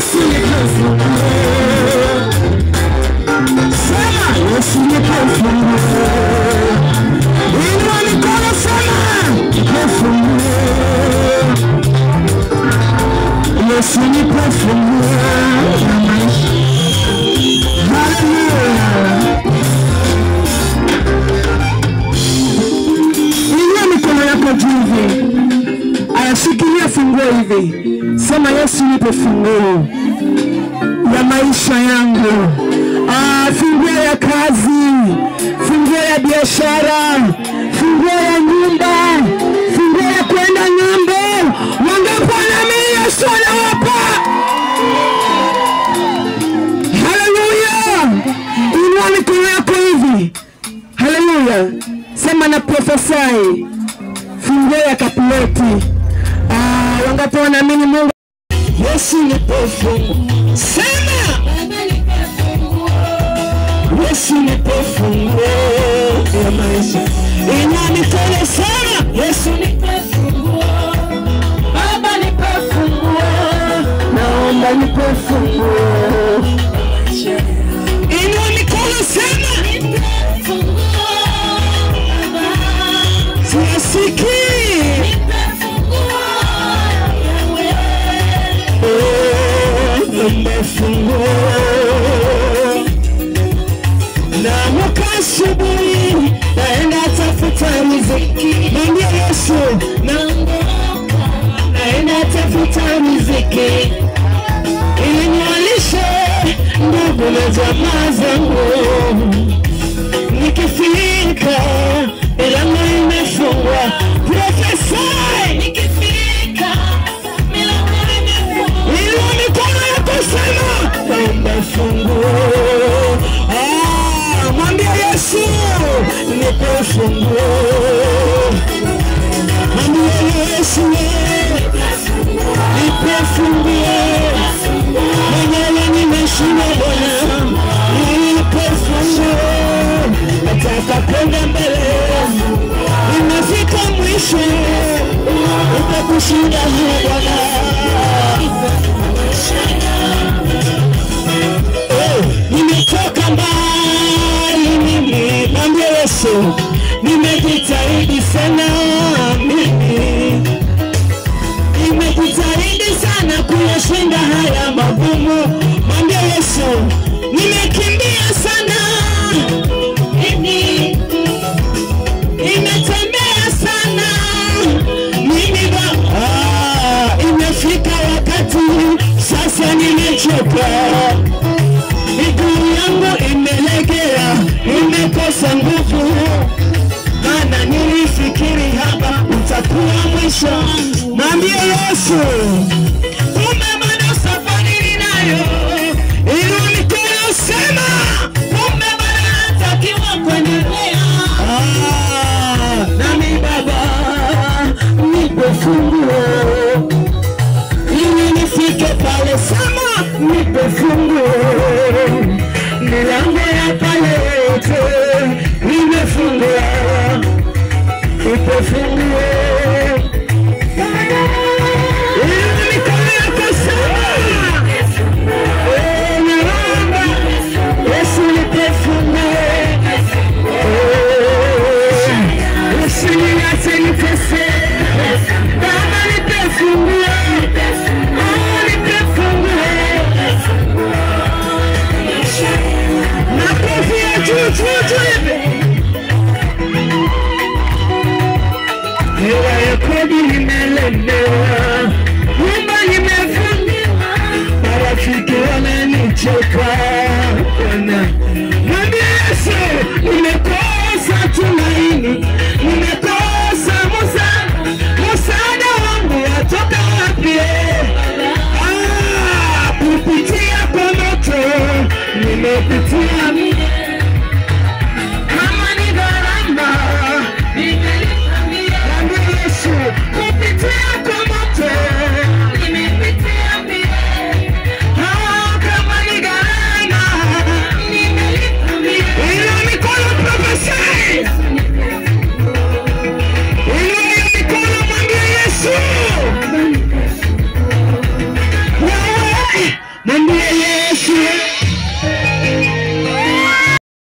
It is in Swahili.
Yesu nipe funguo. Sema Yesu nipe funguo. Inua mikono sema nipe funguo. Yesu nipe funguo ya maisha. Haleluya. Inua mikono yako juu hivi. Ayashikilia funguo hivi. Sema Yesu nipe funguo ya maisha yangu. Funguo ya kazi, funguo ya biashara, funguo ya nyumba, funguo ya kwenda ng'ambo. Wangapi wanaamini Yesu anawapa? Haleluya. Inua mikono yako hivi. Haleluya. Sema na prophesy funguo ya kapileti. Wangapi wanaamini Mungu? Yesu nipe funguo. Sema Yesu nipe funguo ya maisha. Inua mikono sema Yesu nipe funguo. Baba nipe funguo. Naomba nipe funguo. Inua mikono sema nipe funguo. Baba sisikii. Nipe funguo Yahweh. Nipe funguo. Naamka asubuhi naenda tafuta riziki. Mwambie Yesu naondoka naenda tafuta riziki ili niwalishe ndugu na jamaa zangu. Nikifika milango imefungwa. Prophesy. Nikifika milango imefungwa. Inua mikono yako sema naomba funguo. Mwambie Yesu nipe funguo. Mwambie Yesu nipe funguo. Mwenyewe nimeshinda Bwana, nipe funguo. Nataka kwenda mbele, nimefika mwisho, utakushinda Bwana. Nimetoka mbali mimi, mwambie Yesu nimejitahidi sana mimi. Nimejitahidi sana kuyashinda haya magumu. Mwambie Yesu nimekimbia sana mimi. Nimetembea sana mimi. Imefika wakati sasa nimechoka. Miguu yangu imelegea, imekosa nguvu. Maana nilifikiri hapa utakuwa mwisho. Mwambie Yesu kumbe bado safari ninayo. Inua mikono sema kumbe bado natakiwa kuendelea. Nami Baba nipe funguo ili nifike pale. Sema nipe funguo. Milango ya pale yote nimefungua. Nipe funguo. Inua mikono yako sema naomba Yesu nipe funguo. Usiniache niteseke. Baba nipe funguo. Nipe funguo. Makofi ya juu juu juu hivi. Hela ya kodi nimelemewa, nyumba nimefungiwa, marafiki wananicheka. Bwana